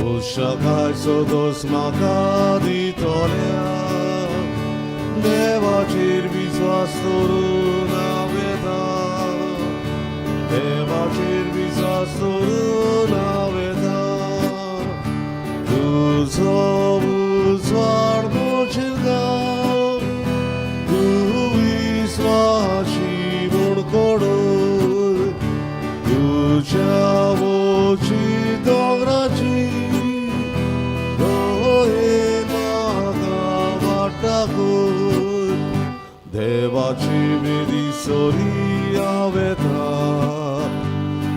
उशकाय सोदोस म्हाका दितल्या देवाचेर विस्वास दवरून हांव येता देवाचेर विस्वास दवरून हांव येता तुजो उजवाड म्हजेर घाल तूं विस्वाशी म्हूण कोडून तुज्या वची दोंगराची दोळे म्हाका वाटाकून देवाची वेदी सोरी हांव येता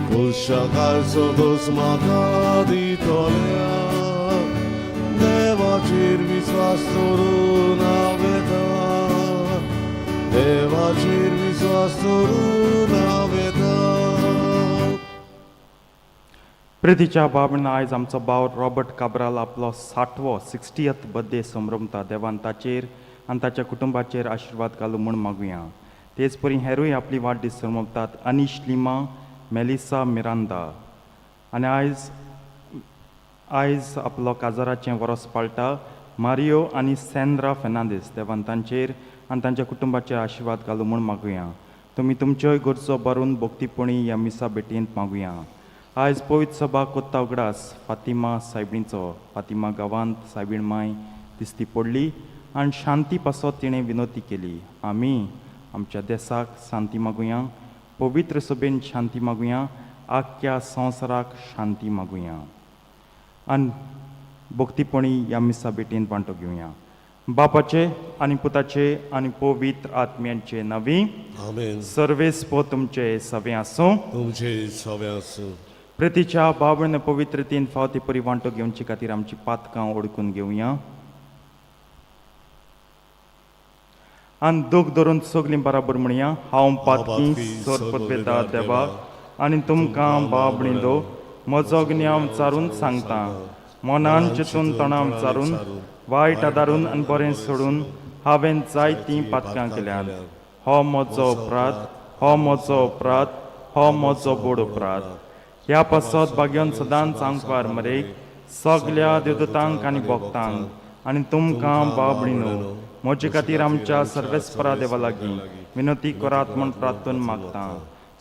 खुशाकाय सोदोस म्हाका दितल्या देवाचेर विस्वास दवरून हांव येता देवाचेर विस्वास दवरून हांव येता. प्रितीच्या बाबण आयज आमचो भाव रॉबर्ट काब्राल आपलो 60वो 60th birthday संभ्रमता. देवान ताचेर आनी ताच्या कुटुंबाचेर आशिर्वाद घालूं म्हूण मागुया. तेच परी हेरूय आपली वाडदीस संभ्रमतात, अनीश लिमा, मेलिसा मिरांदा. आनी आयज आयज आपलो काजाराचें वरोस पाळटा मारियो आनी सेंद्रा फेर्नांदीस. देवान तांचेर आनी तांच्या कुटुंबाचेर आशिर्वाद घालूं म्हूण मागुया. तुमी तुमच्योय गरजो भरून भक्तीपणी ह्या मिसा भेटींत मागुया. आयज पवित्र सभा कोत्ता उगडास फातिमा सायबीणचो. फातिमा गांवांत सायबीण माय दिसती पडली आनी शांती पासत तिणें विनवती केली. आमी आमच्या देसाक शांती मागुया, पवित्र सभेन शांती मागुया, आख्ख्या संवसाराक शांती मागुया आनी भक्तीपणी ह्या मिसा भेटीन वांटो घेवया. बापाचे आनी पुताचे आनी पवित्र आत्म्यांचे नांवी. आमेन. सर्वेस्पो तुमचे सवे आसूं. तुमचे सवे आसूं. प्रितीच्या बाबण पवित्रतेन फावती परी वांटो घेवचे खातीर आमची पातकां ओडकून घेवया आनी दूख धरून सगलीं बराबर म्हणया, हांव पातकी सर पदवेदार देवाक आनी तुमकां बाबणींदो म्हजो गिन्याव चारून सांगता. मनान चिंतून तणाव चारून वायट आदारून आनी बरें सोडून हांवें जायतीं पातकां केल्यांत. हो म्हजो अपराध, हो म्हजो अपराध, हो म्हजो बोड अपराध. ह्या पासत भाग्यान सदांच आंकवार मरेक, सगल्या देवदूतांक आनी भक्तांक आनी तुमकां बाबणीनो म्हजे खातीर आमच्या सर्वेस्परा देवा लागीं विनवती करात म्हूण प्रार्थून मागता.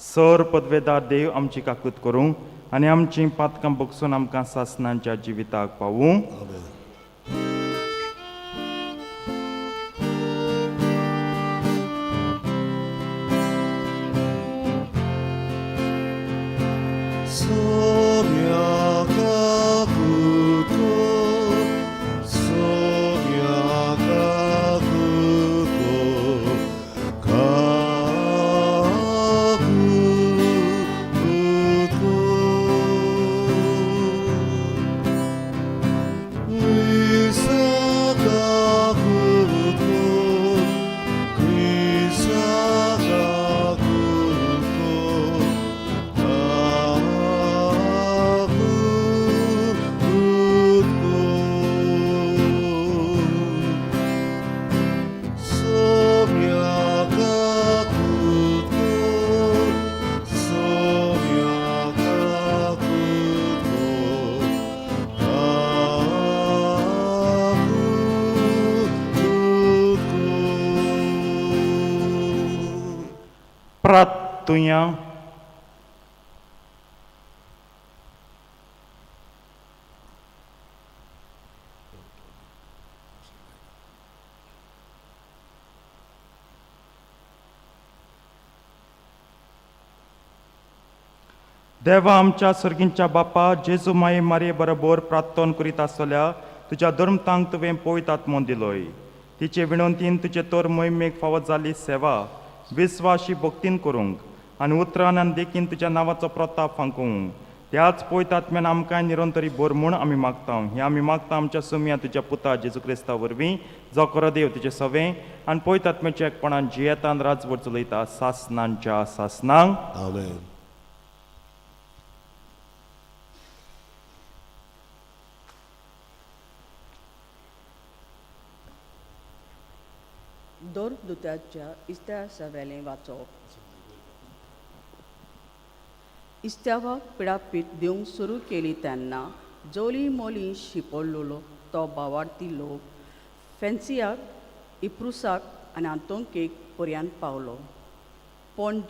सर पदवेदार देव आमची काकूत करूं आनी आमचीं पातकां बगसून आमकां सासनांच्या जिविताक पावूं. आमेन. Sonia kakuko, Sonia kakuko, kakuko. Krista kakuko, Krista kakuko, kakuko. Sonia kakuko, Sonia kakuko, kakuko. प्रार्थुया. देवा आमच्या सर्गींच्या बापा, जेजू माये मारये बरोबर प्रार्थन करीत आसतल्या तुज्या धर्मतांक तुवें पवित्र आत्मो दिलोय. तिचे विनंतीन तुजे तर मोहिमेक फावो जाल्ली सेवा विस्वाशी भक्तीन करूंक आनी उतरान आनी देखीन तुज्या नांवाचो प्रताप फांकोवंक त्याच पवित्र आत्म्यान आमकांय निरंतरी बोर म्हूण आमी मागता. हें आमी मागता आमच्या सुमया तुज्या पुता जेजू क्रिस्ता वरवीं, जो खरो देव तुजें सवें आनी पवित्र आत्म्याच्या एकपणान जियेतान राजवट चलयता सासनांच्या सासनांक. आमेन. दोरदुताच्या इतिहासावेलें वाचप. इस्त्यावाक पिडापीट दिवंक सुरू केली तेन्ना जोली मोली शिंपडलेलो तो बावार्थी लोक फेन्सियाक इप्रुसाक आनी आंतोंकेक पर्यान पावलो. पूण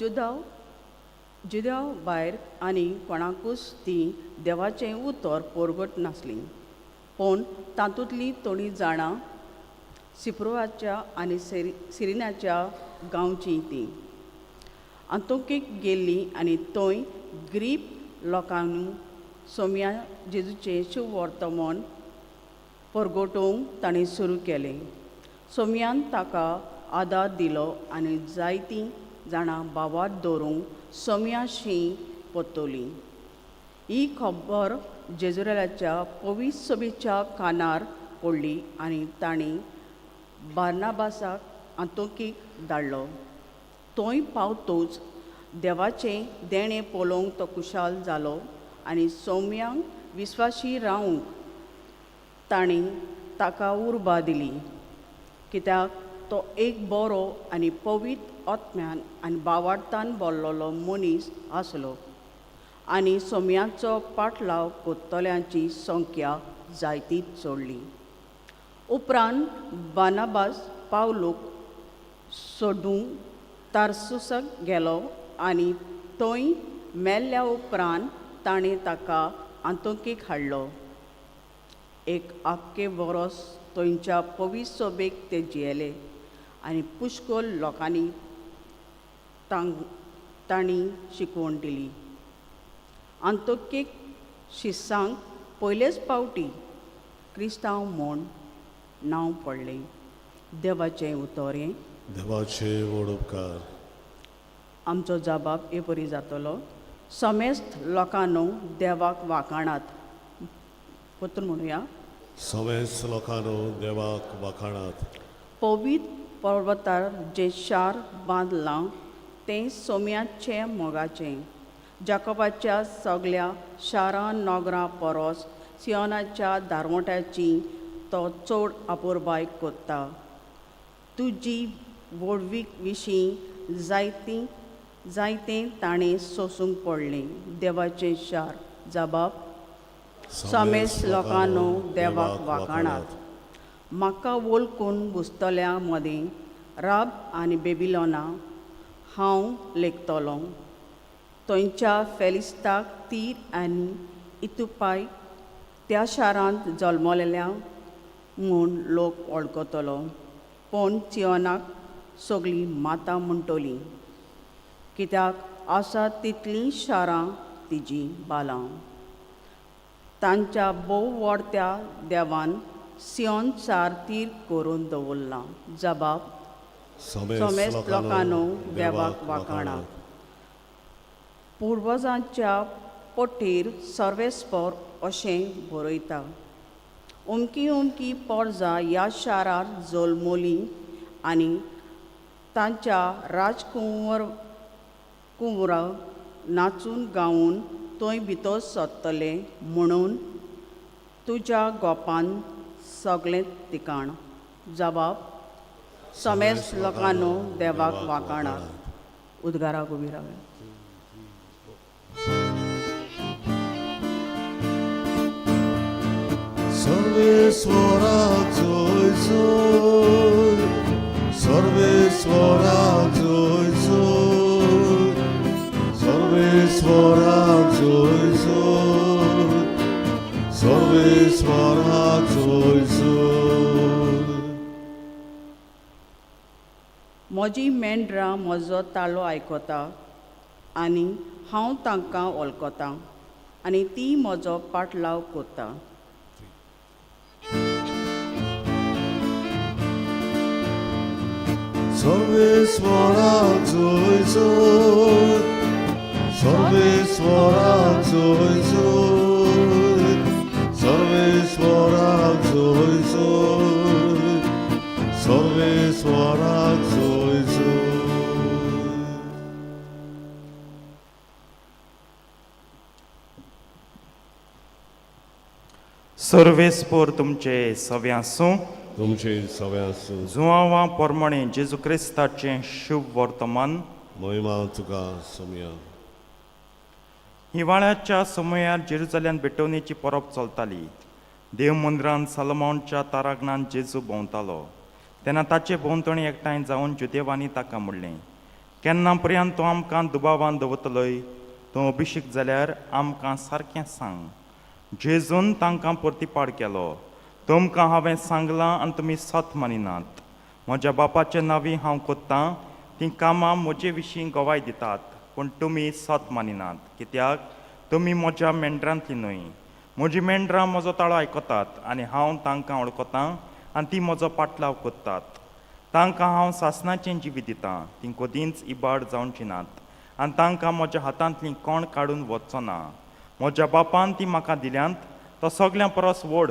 जुद्याव भायर आनी कोणाकूच तीं देवाचें उतर परगट नासलीं. पूण तातूंतलीं थोडीं जाणां सिप्रोवाच्या आनी सिरिनाच्या गांवचीं तीं आंतोकेक गेल्लीं आनी थंय ग्रीक लोकांक सोम्या जेजूचें शुभवर्तमान परगटोवंक ताणें सुरू केलें. सोम्यान ताका आदार दिलो आनी जायतीं जाणां भावार्त दवरूंक सोम्याशी परतलीं. ही खबर जेजुरेलाच्या पवित्र सभेच्या कानार पडली आनी तांणी बार्नाबासाक आंतोकीक धाडलो. थंय पावतूच देवाचें देणें पळोवंक तो खुशाल जालो आनी सोम्यांक विस्वाशी रावंक तांणी ताका उर्बा दिली, कित्याक तो एक बरो आनी पवित्र आत्म्यान आनी भावार्थान भरलेलो मनीस आसलो आनी सोम्याचो पाटलाव कोत्तल्यांची संख्या जायतीच चडली. उपरांत बानाबास पावलूक सोडूंक तारसुसाक गेलो आनी थंय मेल्ल्या उपरांत ताणें ताका आंतोकीक हाडलो. एक आख्खें वरोस थंयच्या पवित्र सोबेक ते जियेले आनी पुष्कळ लोकांनी तांणी शिकवण दिली. आंतोकेक शिसांक पयलेच पावटी क्रिस्तांव म्हूण नांव पडलें. देवाचें उतर हें. देवाचे व्हड उपकार. आमचो जबाब हे परी जातलो. समेस्त लोकांनो देवाक वाखाणात. परतून म्हणुया. समेस्त लोकांनो देवाक वाखाणात. पवित्र पर्वतार जें शार बांदलां तें सोम्याचें मोगाचें. जाकोबाच्या सगल्या शारां नगरां परस सियोनाच्या दारवंट्याची तो चड अपुरबाय कोत्ता. तुजी व्हडवीक विशीं जायती जायतें ताणें सोसूंक पडलें. देवाचें शार. जबाब. समेस्त लोकांनो देवाक वाखाणात. म्हाका वळखून बुजतल्या मदीं राब आनी बेबिलोना हांव लेखतलो. थंयच्या फेलिस्ताक तीर आनी इतुपाय त्या शारांत जल्मलेल्या म्हूण लोक वळखतलो. पूण चियोनाक सगळीं माता म्हणटली, कित्याक आसा तितलीं शारां तिजीं बालां. तांच्या भोव व्हडत्या देवान सियोन सार तीर करून दवरलां. जबाब. समेस्त लोकांनो देवाक वाखाणात. पुर्वजांच्या पट्टेर सर्वेस्पर अशें बरयता, अमकी अमकी पोरजां ह्या शारार जल्मली आनी तांच्या राजकुंवर कुंवरा नाचून गावन थंय भितर सरतले म्हणून तुज्या गोपान सगळें ठिकाण. जबाब. समेस्त लोकांनो देवाक वाखाणात. उद्गाराक उबी रावया. सर्वेस्वरा जय जय, सर्वेस्वरा जय जय, सर्वेस्वरा जय जय, सर्वेस्वरा जय जय. म्हजी मेंढरां म्हजो ताळो आयकता आनी हांव तांकां वळखतां आनी ती म्हजो पाटलाव कोत्ता. सर्वेस्वरा जय जय, सर्वेस्वरा जय जय, सर्वेस्वरा जय जय, सर्वेस्वरा जय जय. सर्वेस्पोर तुमचे सव्यां आसूं. तुमचे सगळ्या आसूं. जुआंवा पोरमाणे जेजू क्रिस्ताचें शुभ वर्तमान. महिमा तुका सोमया. हिवाळ्याच्या समयार जेरुजाल्यान भेटवणेची परब चलताली. देव मंदिरान सालमांच्या तारागणान जेजू भोंवतालो तेन्ना ताचे भोंवतणी एकठांय जावन जुदेवांनी ताका म्हणलें, केन्ना पर्यंत तूं आमकां दुबावान दवरतलोय? तूं अभिशेक जाल्यार आमकां सारकें सांग. जेजून तांकां परतिपाड केलो, तुमकां हांवें सांगलां आनी तुमी सत मानिनात. म्हज्या बापाचे नांवी हांव कोत्तां तीं कामां म्हजे विशीं गवाय दितात, पूण तुमी सत मानिनात, कित्याक तुमी म्हज्या मेंढरांतलीं न्हय. म्हजीं मेंढरां म्हजो ताळो आयकतात आनी हांव तांकां वळखतां आनी तीं म्हजो पाटलाव करतात. तांकां हांव सासणाचें जिवीत दितां, तीं कदींच इबाड जावचीं नात आनी तांकां म्हज्या हातांतलीं कोण काडून वचचो ना. म्हज्या बापान तीं म्हाका दिल्यांत, तो सगल्यां परस व्हड,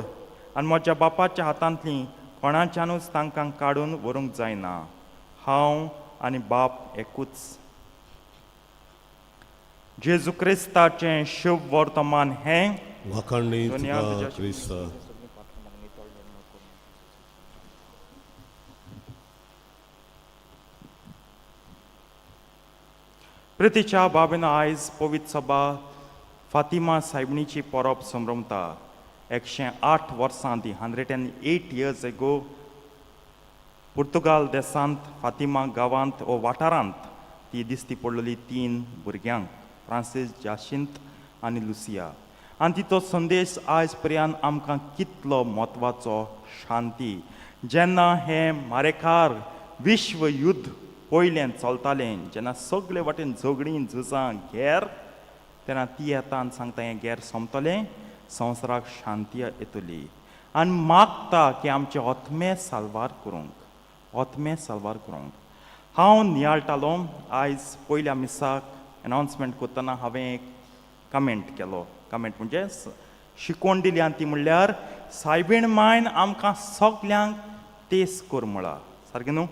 आनी म्हज्या बापाच्या हातांतलीं कोणाच्यानूच तांकां काडून व्हरूंक जायना. हांव आनी बाप एकूच. जेजू क्रिस्ताचें शुभ वर्तमान हें. वाखाणणी दुनिया तुका तुज्या क्रिस्ता. प्रितीच्या बाबीन आयज पवित्र सभा फातिमा सायबणीची परब संभ्रमता. 108 वर्सां ती 108 इयर्स एगो पुर्तुगाल देसांत फातिमा गांवांत ओ वाठारांत ती दिसती पडलेली तीन भुरग्यांक, फ्रांसीस, जाशिंत आनी लुसिया. आनी तिचो संदेश आयज पर्यंत आमकां कितलो म्हत्वाचो, शांती. जेन्ना हें मारेकार विश्व युद्ध पयलें चलतालें, जेन्ना सगळे वाटेन झगडीं झुजां घेर, तेन्ना ती येता आनी सांगता हें घेर सोंपतलें, संवसाराक शांती येतली, आनी मागता की आमचे आत्मे साल्वार करूंक, आत्मे साल्वार करूंक. हांव नियाळटालो आयज पयल्या मिसाक एनावन्समेंट करतना हांवें एक कमेंट केलो. कमेंट म्हणजे शिकवण दिली, आनी ती म्हणल्यार सायबीण मायन आमकां सगल्यांक तेस कर म्हळा. सारकें न्हू?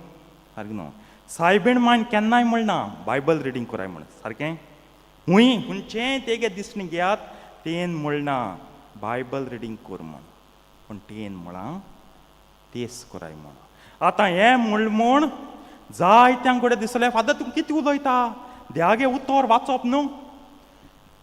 सारकें न्हू? सायबीण मायन केन्नाय म्हणना बायबल रिडींग कराय म्हण. सारकें? हुंय खंयचेंय तेगे दिसणी घेयात, तेन म्हणना बायबल रिडींग कर म्हण, पूण तेन म्हळां तेस कराय म्हण. आतां हें म्हण म्हूण जायत्यां कडेन दिसलें, फादर तूं कितें उलयता, देवागे उतर वाचप न्हू.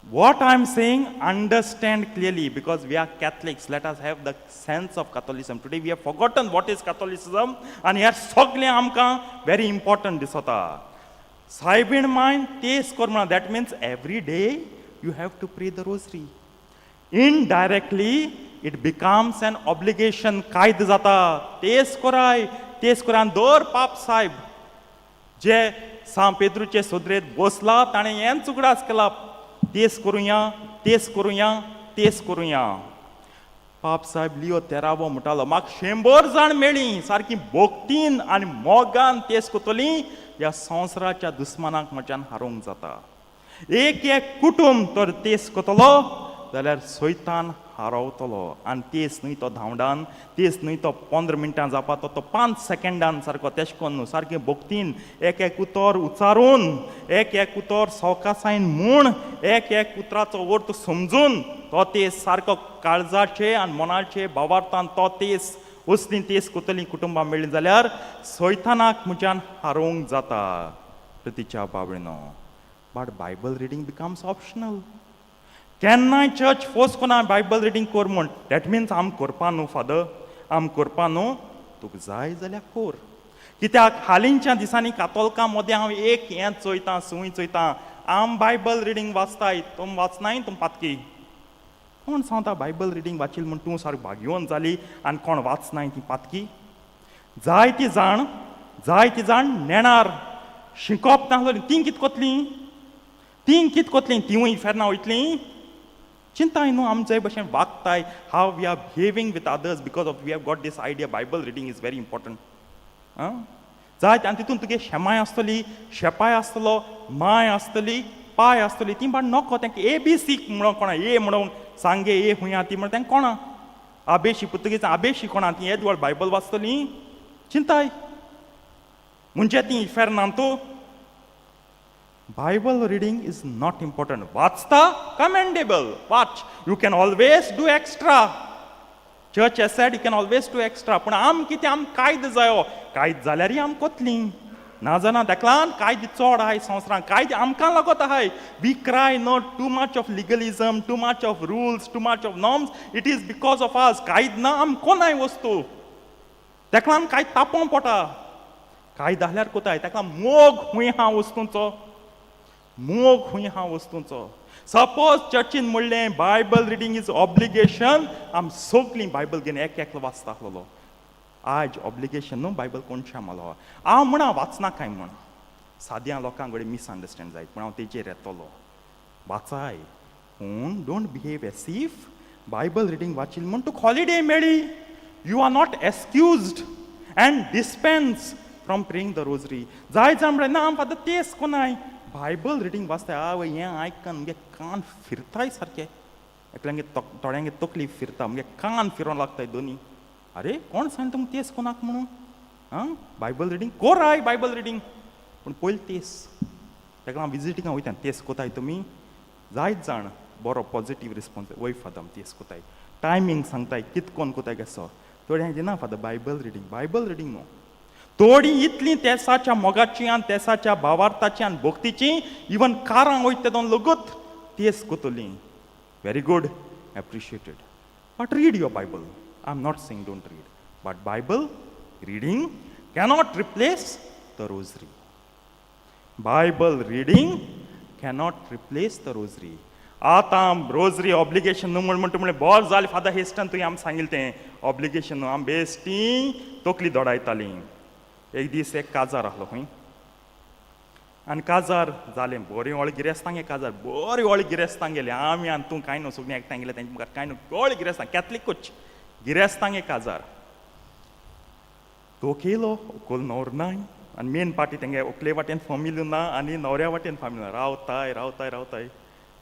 What I am saying, understand clearly, because we are Catholics. Let us have the sense of Catholicism. Today we have forgotten what is Catholicism, आनी हें सगळें आमकां व्हेरी इम्पॉर्टंट दिसता. सायबीण मायन तेस कर म्हणा, that means every day you have to pray the rosary. Indirectly it becomes an obligation, कायदो जाता. तेस कराय, तेस कराय. आनी दर पाप सायब जे सांव पेद्रूचे सोदरेत बसला ताणें हेंच उगडास केला, तेस करुया, तेस करुया, तेस करुया. पाप साहेब लियो तेरावो म्हणटालो, म्हाका 100 जाण मेळ्ळीं सारकी भक्तीन आनी मोगान तेस करतलीं, ह्या संवसाराच्या दुस्मानाक म्हज्यान हारोवंक जाता. एक एक कुटुंब तर तेस करतलो जाल्यार सैतान हारवतलो. आनी तेस न्हय तो धांवडान, तेस न्हय तो 15 मिनटां जावपा, तो तो 5 सेकेंडान सारको तेश कोन्न न्हू, सारकें भक्तीन एक एक उतर उचारून, एक एक उतर सवकासायन म्हूण, एक एक उतराचो अर्थ समजून तो तेस सारको काळजाचे आनी मनाचे भावार्थान तो तेस, असलीं तेस करतलीं कुटुंबां मेळ्ळीं जाल्यार सैतानाक म्हज्यान हारोवंक जाता. प्रतिच्या बाबळीनो, but Bible reading becomes optional. केन्नाय चर्च फोर्स कोना बायबल रिडींग कर म्हूण. That means आम करपा न्हू फादर, आम करपा न्हू, तुका जाय जाल्यार कर. कित्याक हालींच्या दिसांनी कातोलकां मदें हांव एक हें चोयतां, संवय चोयतां, आम बायबल रिडींग वाचताय, तुम वाचनाय तुम पातकी. कोण सांगता बायबल रिडींग वाचिल म्हूण तूं सारको भाग्यवंत जाली आनी कोण वाचनाय ती पातकी? जायती जाण, जायती जाण नेणार शिकोप नासलोली, तीं कित कोतलीं, तीं कित कोतलीं? तिवूय इफेर्ना वयतलीं. चिंताय न्हू आमचे भशेन वागताय, how we are behaving with others, because of we have got this idea Bible reading is very important. आं, जाय आनी तितून तुगे शेमाय आसतली, शेपाय आसतलो, माय आसतली, पाय आसतली. ती बाण नको तांकां ए बी सी म्हणून कोणा ए म्हणून सांगे ए हुंया ती म्हणून तांकां कोणा आबेशी पुर्तुगेज आबेशी कोणा ती येद व्हड बायबल वाचतली. चिंताय म्हणजे ती इफेर्नान तूं. Bible reading is not important. वाचता commendable. Watch. You can always do extra. Church has said you can always do extra. पूण आम कितें, आम कायद जायो, कायद जाल्यारय आम कोतलीं. ना जाणा तेकलान कांय चोड आहाय संवसारान, कांय आमकां लागत आहाय. We cry not too much of legalism, too much of rules, too much of norms. It is because of us. कांय ना आम कोनाय वस्तू तेकलान कांय तापोवंक पोटा. कांय धाल्यार कोताय तेका मोग खूंय आहा वस्तूंचो, मोग खूंय आहा वस्तूंचो. सपोज चर्चीन म्हणलें बायबल रिडींग is obligation, आम सगलीं बायबल घेवन एक एकलो वाचता आसलेलो. आयज ऑब्लिगेशन न्हू बायबल कोणशा मालो हांव म्हणा वाचना काय म्हण साद्या लोकांक कडेन मिसअंडरस्टँड जायत, पूण हांव तेजेर येतलो. वाचाय, पूण don't behave as if Bible reading वाचिल म्हूण तुका हॉलिडे मेळ्ळी. You are not excused and dispense from praying the rosary. जाय जाण म्हणलें ना आम फादर तेंच कोनाय बायबल रिडींग वाचताय. आवय, हें आयकन मुगे कान फिरताय सारके. एकल्यांगे थोड्यांगे तकली फिरता, मुगे कान फिरोंक लागताय दोनी. अरे, कोण सांग तुमकां तेंच कोणाक म्हणून? आं, बायबल रिडींग कोराय, बायबल रिडींग, पूण पयलीं तेस. ताका हांव विजिटिंगा वयता, तेस कोताय तुमी? जायत जाण बरो पॉजिटीव रिस्पॉन्स, वय फादर, तेस कोताय. टायमींग सांगताय, कित कोन कोताय केसो. थोड्यांक दिना father Bible reading, Bible reading न्हू. थोडीं इतलीं तेसाच्या मोगाची आनी तेसाच्या भावार्थाची आनी भक्तीची, इवन कारां वयता तेदोन लगत तेस कोतली. Very good, appreciated, but read your Bible. I am not saying don't read, but Bible reading cannot replace the rosary. Bible reading cannot replace the rosary. आतां रोजरी ऑब्लिगेशन न्हू म्हण म्हणटा म्हणलें बरें जालें फादर हेस्टन, तुवें आमकां सांगिल्लें तें ऑब्लिगेशन न्हू. आमी बेश्टी तकली दोडायतालीं. एक दीस एक काजार आहलो खंय आनी काजार जालें. बरीं व्हडलीं गिरेस्तांगे काजार, बरीं व्हडलीं गिरेस्तां गेलीं. आमी आनी तूं कांय न्हू, सगळीं एकठांय गेले तेंचे मुखार कांय न्हू. व्हडलीं गिरेस्तां, कॅथलिकूच गिरेस्तांगे काजार. तो केलो व्हंकल न्हवरो नाय आनी मेन पार्टी तेंगे व्हंकले वाटेन फामिली ना आनी न्हवऱ्या वाटेन फामिली ना. रावताय रावताय रावताय,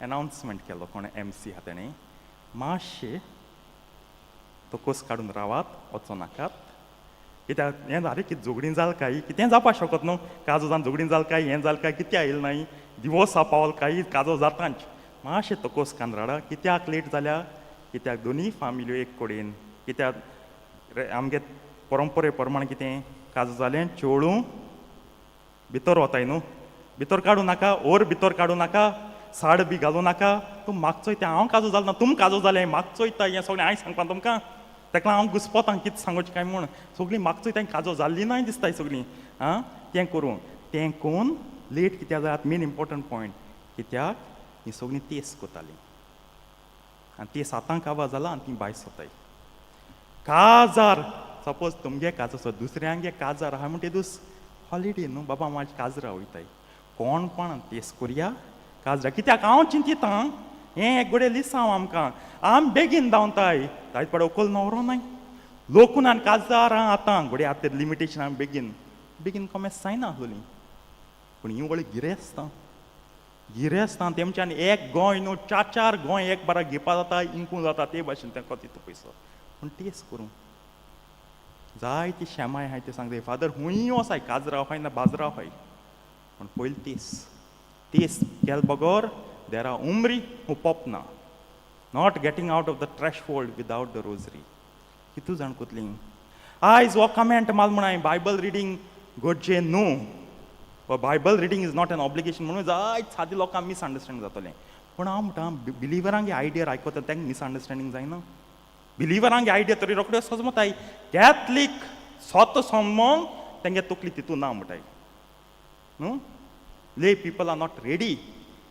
एनावन्समेंट केलो कोण एमसी आहा तेणें, मातशें तकोस काडून रावात, वचो नाकात. कित्याक हें आरे, कितें झगडीं जाल काय? कितें जावपाक शकत न्हू. काजो जावन झगडीं जाल काय, हें जाल काय, कित्याक येयलें नाय, दिवोर्सा पावल काय, काजो जाताच. मातशें तकोस कान राडा. कित्याक लेट जाल्या? कित्याक दोनूय फामिल्यो एक कडेन. कित्याक आमगे परंपरे प्रमाण कितें, काजो जालें चेडूं भितर वताय न्हू. भितर काडूं नाका, ओर भितर काडूं नाका, साड बी घालूं नाका. तूं मागचोय तें हांव काजो जाल ना, तुम काजो जालें मागचोयता. हें सगळें हांवें सांगपा तुमकां, ताका हांव घुसपोतां कितें सांगोचें काय म्हूण. सगळीं मागचोय तें काजो जाल्ली नाय दिसताय सगळीं. आं, तें करूं तें कोन्न लेट कित्याक जाल्यार, मेन इम्पोर्टंट पॉयंट, कित्याक हीं सगळीं तेस कोतालीं आनी ती सातांक आवाज जाला आनी ती भायर सोताय. काजार सपोज तुमगे काजर आसा, दुसऱ्यांगे काजार आहा म्हणटे दूस हॉलिडे न्हू बाबा, म्हाजे काजरा वयताय. कोण कोण तेस कोरया काजरा. कित्याक हांव चिंतितां हें एक गोडे लिसांव आमकां, आम बेगीन धांवताय. जायत पाड व्हंकल न्हवरो नाय लोकून आनी काजारां आतां घोडये आतां लिमिटेशन आमी बेगीन बेगीन कॉमेस जायना आसलोलीं. पूण हीं व्हडलीं गिरेस्तां गिरेस्तां तेमच्यान एक गोंय न्हू, चार चार गोंय एक बारा घेवपा जाता, इंकूं जाता ते भाशेन तेंका तितू पयसो. पूण तेच करूं जायती शेमाय आहाय ते सांगता, फादर हुंय वसाय, काजरा आहाय ना बाजरा आहाय, पूण पयलीं तेस. तेस केल बगर देरा उमरी हुपप ना. Not getting out of the threshold without the rosary. कितू जाण कोतली? आयज हो कमेंट माल म्हण हांवें बायबल रिडींग गरजे न्हू वा Bible reading is not an obligation म्हणून जायत सादी लोकांक मिसअंडरस्टँड जातलें. पूण हांव म्हणटा, बिलिवरांगे आयडिया आयकता तांकां मिसअंडरस्टँडींग जायना. बिलिवरांगे आयडिया तरी रोखड्यो सजमताय. कॅथलीक स्वता समोंक तेंगे तकली तितू ना म्हणटाय न्हू. Lay people are not ready.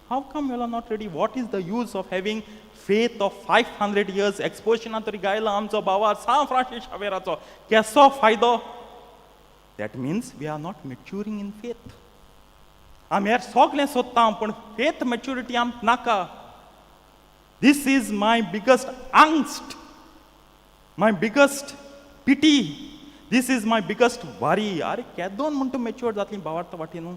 How come you are not ready? What is the use of having faith of 500 years? एक्सपोजिशनान तरी गायला आमचो बाबा सान फ्रांसीस शावेराचो, केसो फायदो? That means we are not maturing in faith. आमी हेर सगळें सोदता, पूण फेथ मॅच्युरिटी आमकां नाका. This is my biggest angst, my biggest pity, this is my biggest worry. अरे, केदोन म्हण तूं मॅच्युअर जातली भावार्थ वाटी न्हू?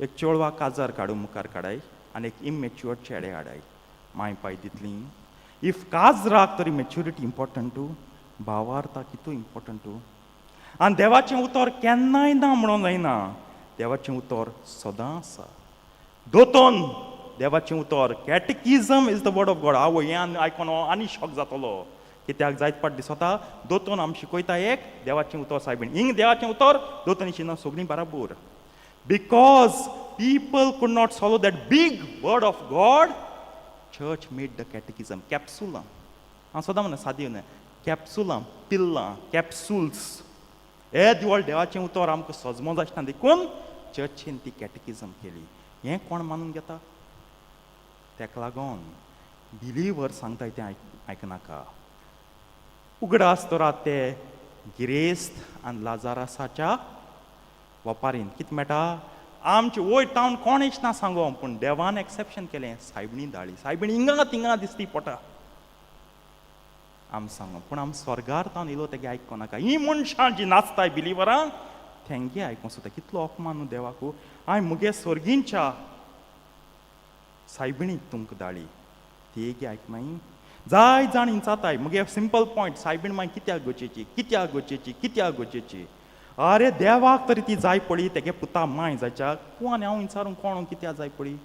एक चेडवा काजार काडू मुखार काडाय आनी एक इमॅच्युअर चेडे हाडाय, माय पाय दितली. If काजराक तरी मॅच्युरिटी इम्पॉर्टंटू, भावार्था कितू इम्पॉर्टंटू? आनी देवाचें उतर केन्नाय ना म्हणून जायना. देवाचें उतर सदां आसा दोतोन. देवाचें उतर, catechism is the word of God. आवय, हें आनी आयकोन आनी शॉक जातलो. कित्याक जायत पाट दिसता दोतोन आम शिकयता एक देवाचें उतर सायबीण हिंग देवाचें उतर दोतोन शिना सगळीं बराबर. Because people could not swallow that big word of God, church made the catechism कॅप्सुलां. हांव सदां म्हणा सादी न्हय, कॅप्सुलां, पिल्लां, कॅप्सुल्स. हे दिवळ देवाचें उतर आमकां सजमो आसना देखून चर्चीन ती कॅटेकिजम केली. हें कोण मानून घेता? तेका लागून बिलीवर सांगताय तें आयकनाका. उगडास दवरात ते गिरेस्त आनी लाजारसाच्या वपारीन कितें मेळटा आमचे वयर तावन कोण ना सांगो, पूण देवान एक्सेप्शन केलें. सायबणी धाळी सायबणी हिंगा थिंगा दिसती पोटा आम सांगो, पूण आम स्वर्गार तावन येयलो तेगे आयको नाका. ही मनशां जी नाचताय बिलीवरां तेंगे आयकों सुद्दां कितलो अपमान न्हू देवाकू. हांवें मुगे स्वर्गींच्या सायबिणीक तुमकां धाळी तेगे आयकनाय. जाय जाण इंचाताय मुगे सिंपल पॉयंट, सायबीण मागीर कित्याक गरजेची, कित्याक गरजेची, कित्याक गरजेची? आरे देवाक तरी ती जाय पडली, तेगे पुता माय जायच्या कोण हांव इंचारूंक कोण कित्याक जाय पडली?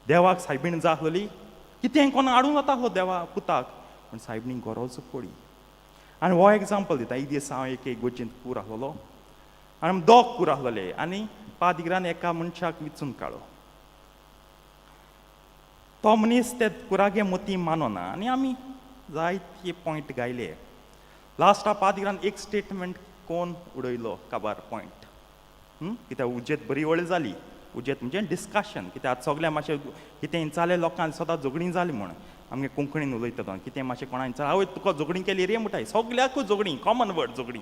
देवाक सायबीण जाय आसलोली कितें कोण हाडूंक जाता आसलो देवा पुताक, पूण सायबिणीक गरज पडली. आनी हो एग्जाम्पल दिता. एक दीस हांव एक इगर्जेंत कूर आसलोलो आनी दोग कूर आसलोले आनी पादिग्रान एका मनशाक विचून काडलो. तो मनीस ते कुरागे मोती मानोना आनी आमी जायते पॉयंट गायले. लास्टा पादिग्रान एक स्टेटमेंट कोण उडयलो काबार पॉयंट, कित्याक उजेत बरी वळ जाली. उजेत म्हणजे डिस्कशन, कित्याक आतां सगळें मातशें कितें इंचाले लोकांक सदां झगडीं जाली म्हूण आमगे कोंकणीन उलयता. कितें मातशें कोणा इंचाले, आवय तुका झगडीं केली रे म्हणटाय, सगळ्याकूच झगडीं, कॉमन वर्ड झगडीं.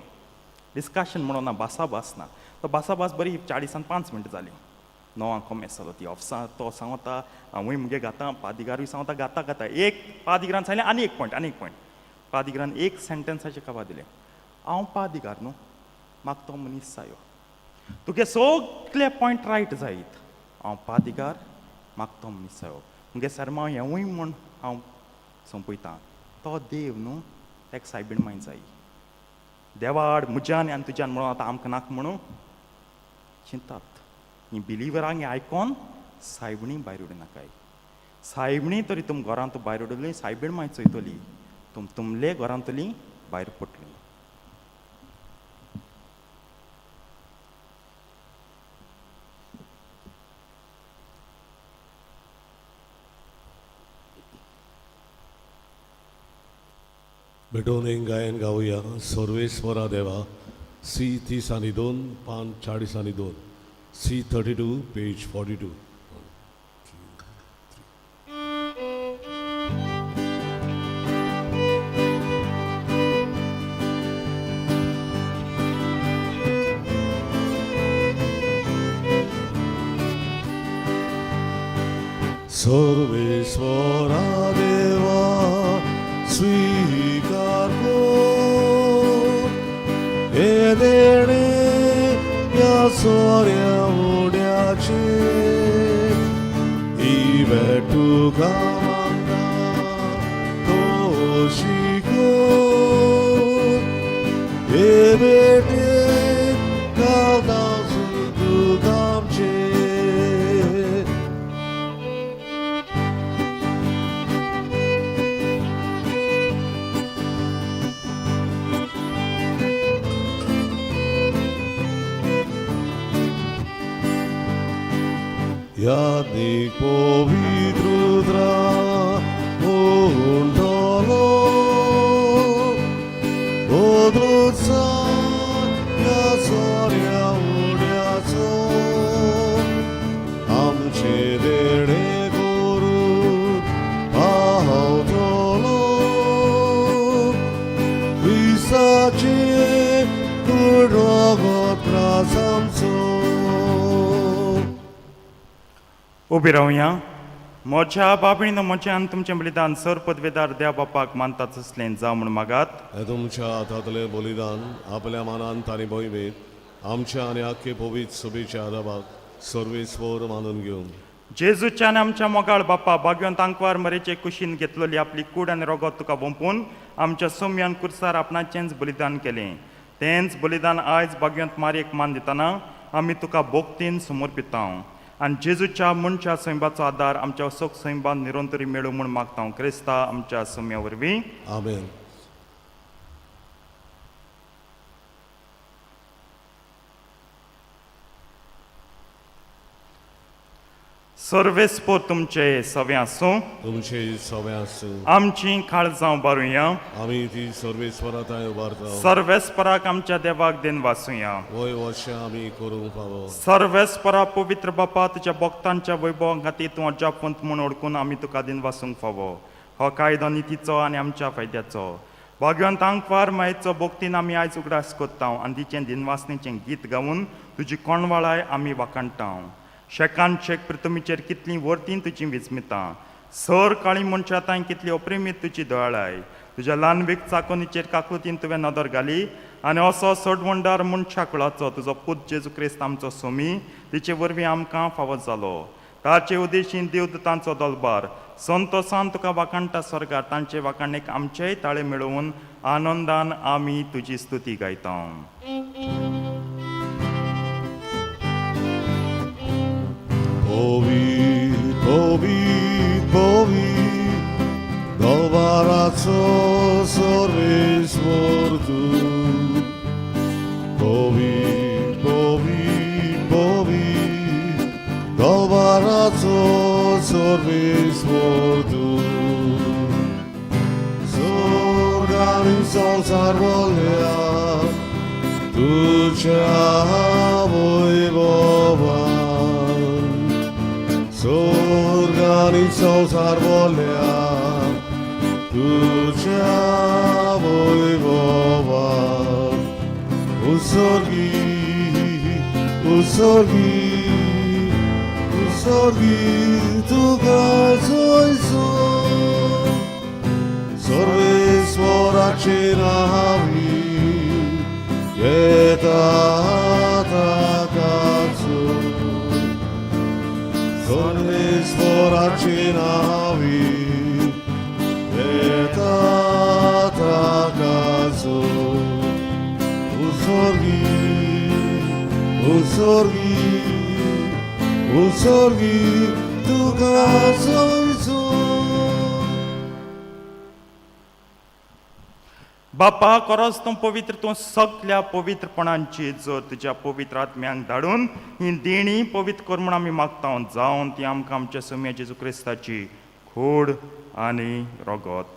डिस्कशन म्हणून ना, भासाभास ना. तो भासाभास बरी 40 5 मिनटां जाली. 9 अंक कोमेस जालो. ती ऑफिसां तो सांगता हांवूय मुगे गाता, पादिगारूय सांगता गाता गाता. एक पादिग्रान सांगलें आनी एक पॉयंट, आनी एक पॉयंट. पादिग्रान एक सेंटेन्साचें काबार दिलें, हांव पादिगार न्हू, म्हाका तो मनीस जायो. तुगे सगळे पॉयंट रायट जायत, हांव पादिगार, म्हाका तो मनीस जायो. मुगे सरमांव हेंवूय म्हूण हांव सोंपयता. तो देव न्हू, तेका सायबीण माय जाय. देवाड म्हज्यान आनी तुज्यान म्हणून आतां आमकां नाका म्हणून चिंतात. ही बिलिवरांक आयकोन सायबणी भायर उडयनाकाय. सायबणी तरी तुम घरांत भायर उडयली, सायबीण माय चोयतली तुम तुमले घरांतली भायर पडटली. भेटून एक गायन गावया, सर्वेस्वरा देवा, सी 32, पान 42, C 32, page 42. Sarveswara देवा स्वीकार कर हे देणे ह्या सोऱ्या उड्याचे, ही भेट तुका मागता तो कर हे भेटेक घालता सुख आमचे. यादीक पवित्र उंटलो बदलूचा ह्या सोऱ्या उड्याचो, आमचे देणे करून पावतलो क्रिस्ताचे कुडोगो त्रास आमचो. उबी रावया. म्हज्या बाबणीन म्हजें आनी तुमचें बलिदान सर पदवेदार देव बापाक मानतात तसलें जावं म्हूण मागात. हे तुमच्या हातांतलें बलिदान आपल्या मानान तांणी भंयभीत आमच्या आनी आख्खे पवित्र सभेच्या आदाबाक सर्वेस्वर मानून घेवन. जेजूच्यान आमच्या मोगाळ बापा, भाग्यवंत आंकवार मरेचे कुशीन घेतलेली आपली कूड आनी रोगत तुका वोंपून आमच्या सोम्यान कुर्सार आपणाचेंच बलिदान केलें. तेंच बलिदान आयज भाग्यवंत मारयेक मान दितना आमी तुका भोक्तीन समर्पितां आनी जेजूच्या मनच्या सैंबाचो आदार आमच्या असोक सैंबान निरंतरी मेळूं म्हूण मागता, क्रिस्ता आमच्या सोम्या वरवीं. आमेन. सर्वेस्पोर तुमचे सवे आसूं. तुमचे सवे आसूं. आमची काळजां उबारुया. आमी ती सर्वेस्वरा थंय उबारता. सर्वेस्पराक आमच्या देवाक दिन वासूया. वय वर्षां आमी करूंक फावो. सर्वेस्परा पवित्र बापा, तुज्या भक्तांच्या वैभवा खातीर तूं अजापवंत म्हूण ओळखून आमी तुका दिन वासूंक फावो. हो कायदो नितीचो आनी आमच्या फायद्याचो. भाग्यवंत आंकवार मायेचो भक्तीन आमी आयज उगडास करता आनी तिचें दिनवासणेचें गीत गावन तुजी कोणवाळाय आमी वाखाणटा. शेकान शेक पृथ्वीचेर कितलीं वर्तीं तुजीं विस्मितां, सर काळी मनशां तांय कितली अप्रेमीत तुजी दयाळाय. तुज्या ल्हानवीक चाकोनीचेर काकलुतीन तुवें नदर घाली आनी असो सोडवणदार मनशा कुळाचो तुजो पूत जेजू क्रिस्त आमचो सोमी तिचे वरवीं आमकां फावो जालो. ताचे उदेशीन देवदूतांचो दलबार संतोसान तुका वाखाणटा स्वर्गार. तांचे वाखाणेक आमचेय ताळे मेळोवन आनंदान आमी तुजी स्तुती गायता. पवीत पवीत पवीत दरबाराचो सर्वेस्वर तूं. पवीत पवीत पवीत दरबाराचो सर्वेस्वर तूं. स्वर्ग आनी संवसार बोलया तुज्या वैभवान. स्वर्ग आनी संवसार बोलया तुज्या वैभवान. उत्सर्गी उत्सर्गी उत्सर्गी तुका जोयसो सर्वेस्वराचे नावी येता ताकाचो. सर्वेस्वराचे नावी येता ताकाचो. उत्सर्गी उत्सर्गी उत्सर्गी तुका जोयसो. बापा खरोच तूं पवित्र, तूं सगल्या पवित्रपणांची जर तुज्या पवित्र आत्म्यांक धाडून ही देणी पवित्र कर म्हूण आमी मागता, जावन ती आमकां आमच्या सोम्या जेजू क्रिस्ताची खोड आनी रगत.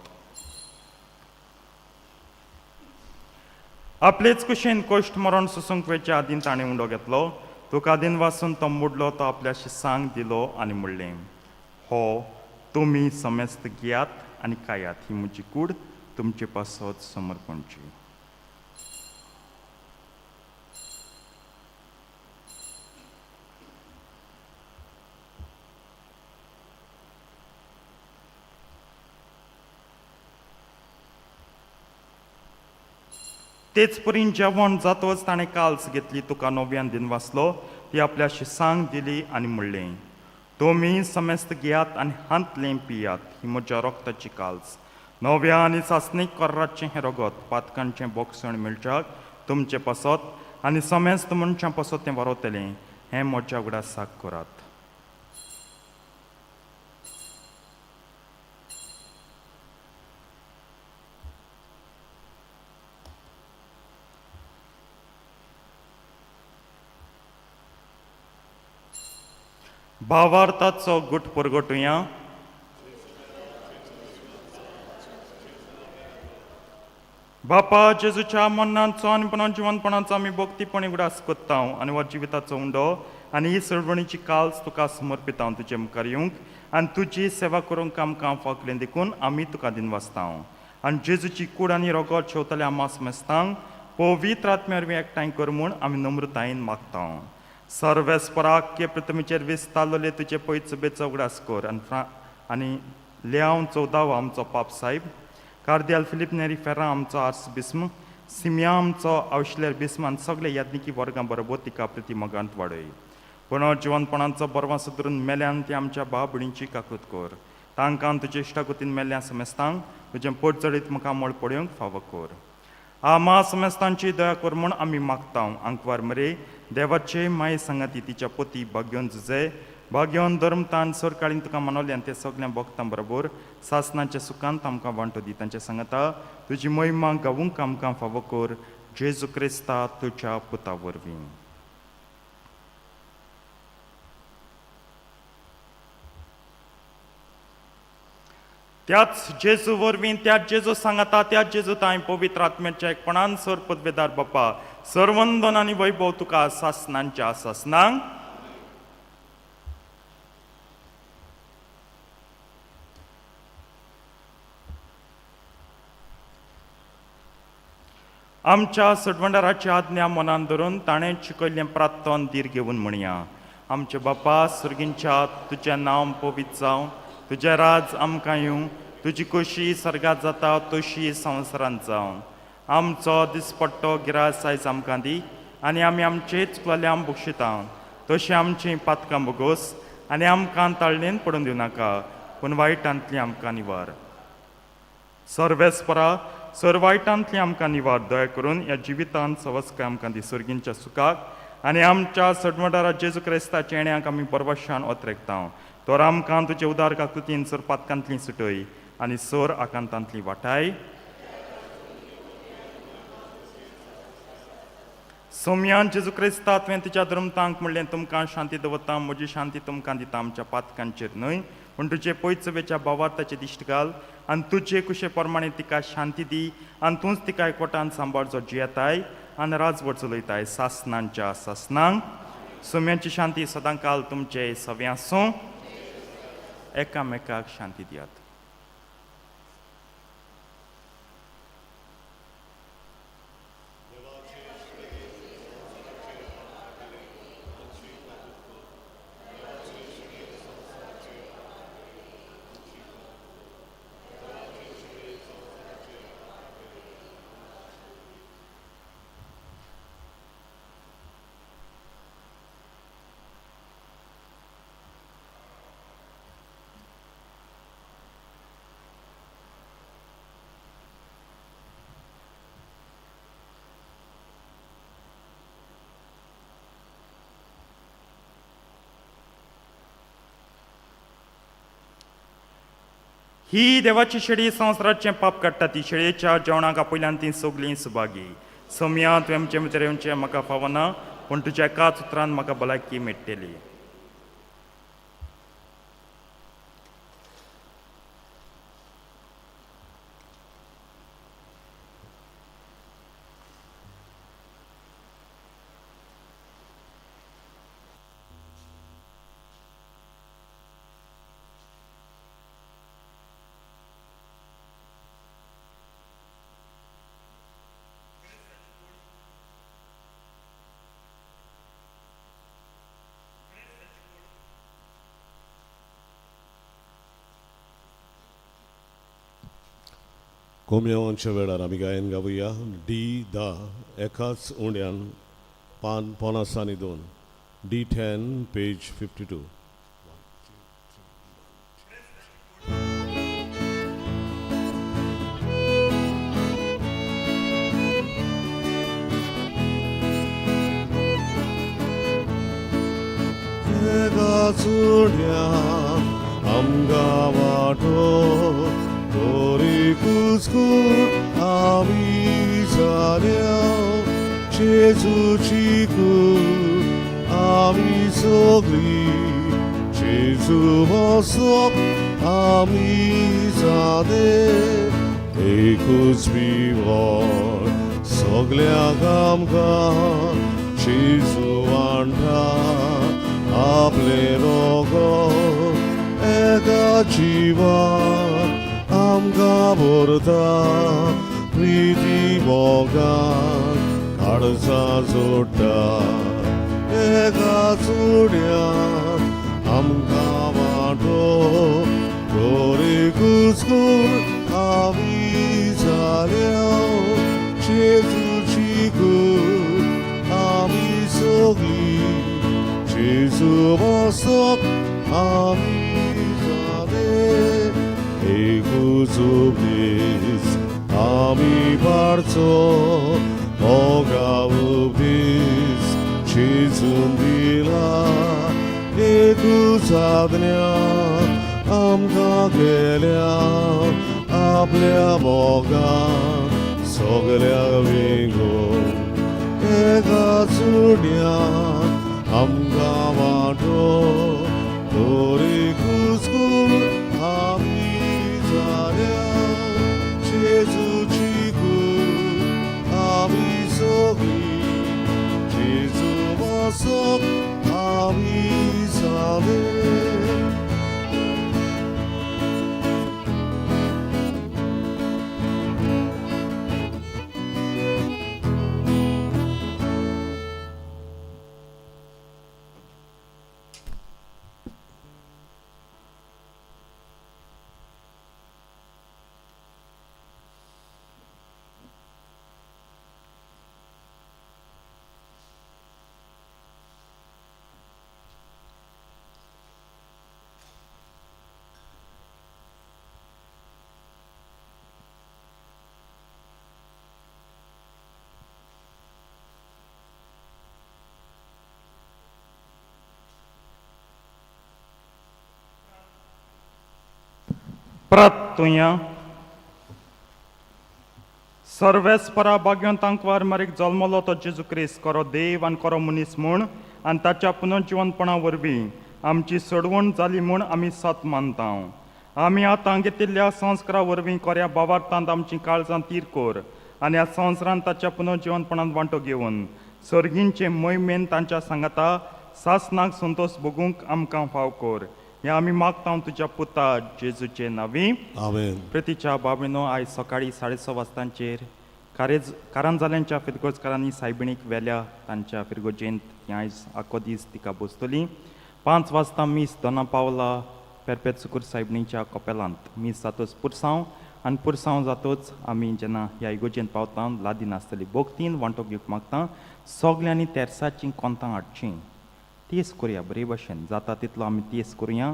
आपलेच कुशेन कश्ट मरण सोसूंक वेच्या आदीं ताणें उंडो घेतलो. तुका दिन वासून तो मोडलो, तो आपल्या शिसांक दिलो आनी म्हणलें, हो तुमी समेस्त घेयात आनी खायात, ही म्हजी कूड तुमचे पासत समर्पणची. तेच परीन जेवण जातच ताणें काल्स घेतली, तुका नव्यान दिन वाचलो, ती आपल्या शिसांक दिली आनी म्हणलें, तुमी समेस्त घेयात आनी हांतलें पियात, ही म्हज्या रक्ताची काल्स, नव्या आनी सासणीक कराचें हें रगत पातकांचें बोगसण मेळच्याक तुमचे पासत आनी समेस्त मनशां पासत तें वरवतलें. हें म्हज्या उगडासाक करात. भावार्थाचो गुट परगटुया. बापा जेजूच्या मरणाचो आनी पुनर्जिवनपणाचो आमी भक्तीपणी उगडास करता आनी हो जिविताचो उंडो आनी ही सरवणीची काल्स तुका समर्पिता. तुजे मुखार येवंक आनी तुजी सेवा करूंक आमकां फावकलें देखून आमी तुका दिनवासता. आनी जेजूची कूड आनी रगत शेवतल्या आमा समेस्तांक पवित्र आत्म्या वरवीं एकठांय कर म्हूण आमी नम्रतायेन मागता. सर्वेस्पराक के पृथ्वीचेर विस्तारलेले तुजे पयच उगडास कर आनी आनी लेआव चवदावो आमचो पाप साहेब, कार्दियाल फिलीप नेरी फेर्रा आमचो आर्स बिस्म, सिमिया आमचो आवशिलेर बिस्म आनी सगळे याज्ञिकी वर्गां बरोबर तिका प्रिती मोगांत वाडय. पुनर्जिवनपणाचो बरवा सुदरून मेल्यान ती आमच्या भाव भयणींची काकूत कर. तांकां तुजे इश्टागतीन मेल्ल्या समेस्तांक तुजें पोट चडीत मुखामळ पळोवंक फावो कर. आमा समेस्तांची दया कर म्हूण आमी मागता. आंकवार मरे देवाचे माये सांगाती तिच्या पोती भाग्योन जुजे भाग्योन धर्मतान सरकाळीन तुका मनोले आनी ते सगळ्या भक्तां बरोबर सासनाच्या सुखांत आमकां वांटो दी. तांच्या सांगता तुजी महिमा गावूंक आमकां फावो कर, जेजू क्रिस्ता तुज्या पुता वरवीं. त्याच जेजू वरवीं, त्याच जेजू सांगाता, त्याच जेजू तांय पवित्र आत्म्याच्या एकपणान सर पदवेदार बाप्पा सर्वंदन आनी वैभव तुका सासनांच्या सासनांक. आमच्या सटवंडाराची आज्ञा मनान धरून ताणें शिकयल्लें प्रार्थन धीर घेवन म्हणया. आमचे बापा सर्गींच्या, तुजें नांव पवित्र जावं, तुजें राज आमकां येवं, तुजी खोशी सर्गात जाता तशी संवसारांत जावं. आमचो दिसपट्टो गिरास आयज आमकां दी आनी आमी आमचे चुकलेल्या बक्षिता तशीं आमचीं पातकां बोगोस आनी आमकां ताळणेन पडून दिवं नाका, पूण वायटांतली आमकां निवार. सर्वेस्परा सर वायटांतली आमकां निवार, दया करून ह्या जिवितांत सवस्काय आमकां दी सर्गींच्या सुखाक आनी आमच्या सडमडारा जेजू क्रिस्ताच्या येण्याक आमी बरवशान ओतरेकता. तर आमकां तुजे उदार काकृतीन सर पातकांतली सुटय आनी सर आकांतांतली वाटाय. सोम्यान जेजू क्रिस्ता तुवें तुज्या धर्मतांक म्हणलें, तुमकां शांती दवरता, म्हजी शांती तुमकां दिता, आमच्या पातकांचेर न्हय पूण तुजे पयचवेच्या भावार्थाचे दिश्ट घाल आनी तुजे कुशे प्रमाणे तिका शांती दी आनी तूंच तिका एकवटान सांबाळ जो जियेताय आनी राजवट चलयताय सासनांच्या सासनांक. सोम्याची शांती सदांकाल तुमचे सवे आसूं. एकामेकाक शांती दियात. ही देवाची शेळी संवसाराचें पाप काडटा, ती शेळयेच्या जेवणाक आपयल्यान ती सगलीं सुभागी. सोम्या तुवें आमचे भितर येवचें म्हाका फावना, पूण तुज्या एकाच उतरान म्हाका भलायकी मेळटली. कोम्यांच्या वेळार आमी गायन गावया डी धा एकाच उंड्यान पान 50 आनी 2, D10 page 52. एकाच उंड्यान आमकां वाटो तोरी कुस्कूट आमी जाल्या, जेजूची कूड आमी सगळी, जेजू बसप आमी जाले, एकूच विवर सगळ्यांक आमकां जेजू वांटा आपले रोगत एका जिवान आमकां भरता, प्रिती मोगान काळजां जोडटा, एका चुड्यान आमकां वांटो तोरी कुस्कूट आमी जाल्या, जेजूची कूड आमी सगळी, जेजू बसप आमी जाले, एकूच उपदेश आमी पाळचो, मोगा उपदेश जेजून दिला, एकूच आज्ञा आमकां केल्या, आपल्या मोगान सगळ्यांक वेंगोवन, एका चुड्यान आमकां वांटो तोरी कुस्कूट आमी जाल्या जेजूची कूड आमी सगळीं जेजू पासत आमी जाले. परत तुया सर्वेस्परा भाग्यवंतांकवार मारीक जल्मलो तो जेजू क्रिस्त करो देव आनी करो मनीस म्हूण आनी ताच्या पुनर्जिवनपणा वरवीं आमची सोडवण जाली म्हूण आमी सत मानता. आमी आतां घेतिल्ल्या संस्कारा वरवीं कोऱ्या बावार्थांत आमचीं काळजां तीर कोर आनी ह्या संवसारांत ताच्या पुनर्जिवनपणांत वांटो घेवन सर्गींचे मोहिमेन तांच्या सांगाता सासनाक संतोश भोगूंक आमकां फाव कोर. हें आमी मागता तुज्या पुता जेजूचे नांवी. आमेन. प्रितीच्या बाबीनो, आयज सकाळीं 6:30 वाजतांचेर कारेज कारांजाल्यांच्या फिरगोजकारांनी सायबिणीक व्हेल्या तांच्या फिरगोजेंत. ती आयज आखो दीस तिका बसतली. 5 वाजता मीस दोना पावला पेरपेत सुकूर सायबिणीच्या कपेलांत. मीस जातच पुरसांव आनी पुरसांव जातच आमी जेन्ना ह्या इगोजेंत पावता लादी नासतली. भोगतीन वांटो घेवंक मागता. सगल्यांनी तेरसाचीं कोंतां हाडचीं. तीस करुया बरे भशेन जाता तितलो आमी तीस करुया.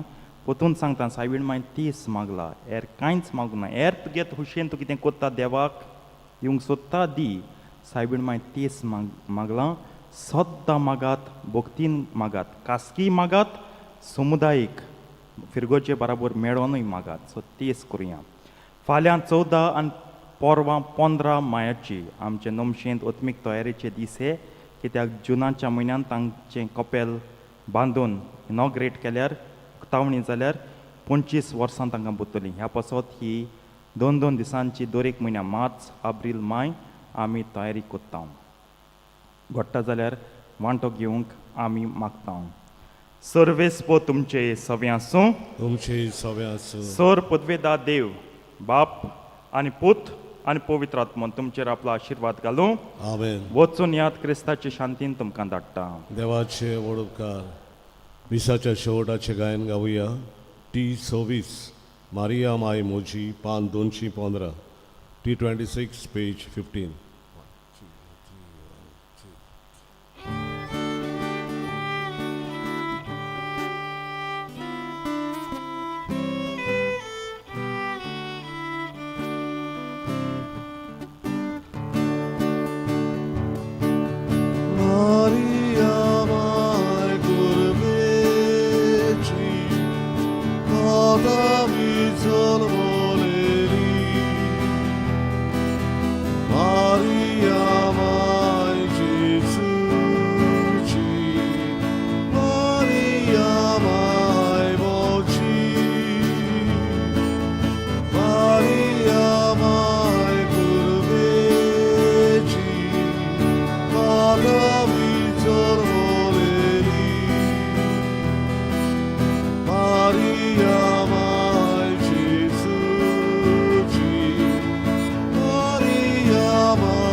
पोतून सांगता सायबीण मागीर तीस मागला, हेर कांयच मागूं ना. हेर तुगे खुशयेन तूं कितें कोत्ता देवाक दिवंक सोदता दी. सायबीण मागीर तीस मागलां. सद्दां मागात, भक्तीन मागात, खासगी मागात, समुदायीक फिरगोजे बराबर मेळोनूय मागात. सो तीस करुया. फाल्यां 14 आनी पोरवां 15 मायाची आमचे नमशेंत ओत्मीक तयारेचे दीस हे, कित्याक जुनाच्या म्हयन्यांत तांचें कपेल बांदून इनॉग्रेट केल्यार उक्तावणी जाल्यार 25 वर्सां तांकां बुत्तलीं. ह्या पासत ही दोन दोन दिसांची दर एक म्हयन्या मार्च आब्रील माय आमी तयारी कोत्ता. घडटा जाल्यार वांटो घेवंक आमी मागता. सर्वेस्पो तुमचे सवे आसूं. तुमचे सवे आसूं. सर पदवेदा देव बाप आनी पूत आनी पवित्र आत्मो तुमचेर आपलो आशिर्वाद घालूं. आमेन. वचून याद क्रिस्ताची शांतीन तुमकां धाडटा. देवाचे व्हड उपकार. मिसाच्या शेवटाचें गायन गावया. टी 26 मारिया माय मोजी, पान 215, टी 26 पेज 15. मारिया माय कुर्बेची कथा जल्मलेली, मारिया माय जेजूची, मारिया माय मोची, मारिया माय कुर्बेची कथा जल्मलेली, मारिया माय जेजूची, मारिया माय